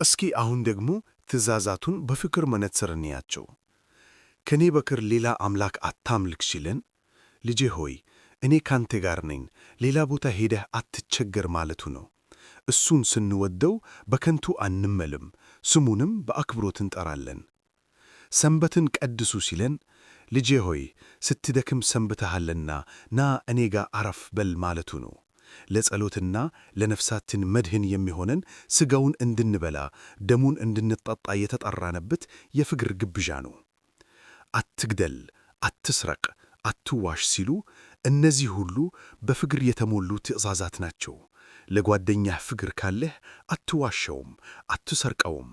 እስኪ አሁን ደግሞ ትእዛዛቱን በፍቅር መነጽር እንያቸው። ከኔ በቀር ሌላ አምላክ አታምልክ ሲለን፣ ልጄ ሆይ እኔ ካንተ ጋር ነኝ፣ ሌላ ቦታ ሄደህ አትቸገር ማለቱ ነው። እሱን ስንወደው በከንቱ አንመልም፣ ስሙንም በአክብሮት እንጠራለን። ሰንበትን ቀድሱ ሲለን፣ ልጄ ሆይ ስትደክም ሰንብተሃልና ና እኔ ጋር አረፍ በል ማለቱ ነው። ለጸሎትና ለነፍሳችን መድህን የሚሆነን ሥጋውን እንድንበላ ደሙን እንድንጠጣ የተጠራንበት የፍቅር ግብዣ ነው። አትግደል፣ አትስረቅ፣ አትዋሽ ሲሉ እነዚህ ሁሉ በፍቅር የተሞሉ ትእዛዛት ናቸው። ለጓደኛህ ፍቅር ካለህ አትዋሸውም፣ አትሰርቀውም።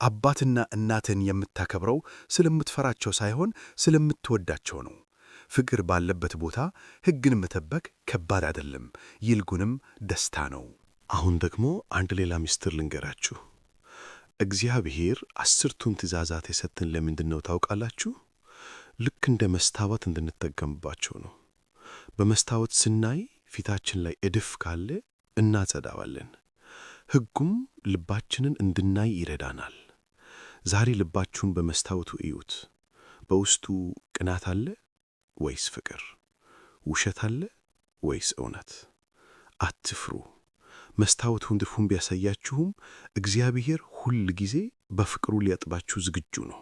አባትና እናትን የምታከብረው ስለምትፈራቸው ሳይሆን ስለምትወዳቸው ነው። ፍቅር ባለበት ቦታ ሕግን መጠበቅ ከባድ አይደለም፣ ይልቁንም ደስታ ነው። አሁን ደግሞ አንድ ሌላ ምስጢር ልንገራችሁ። እግዚአብሔር 10ቱን ትእዛዛት የሰጠን ለምንድን ነው ታውቃላችሁ? ልክ እንደ መስታወት እንድንጠቀምባቸው ነው። በመስታወት ስናይ ፊታችን ላይ እድፍ ካለ እናጸዳዋለን። ሕጉም ልባችንን እንድናይ ይረዳናል። ዛሬ ልባችሁን በመስታወቱ እዩት። በውስጡ ቅናት አለ ወይስ ፍቅር? ውሸት አለ ወይስ እውነት? አትፍሩ። መስታወቱን ድፉን ቢያሳያችሁም እግዚአብሔር ሁል ጊዜ በፍቅሩ ሊያጥባችሁ ዝግጁ ነው።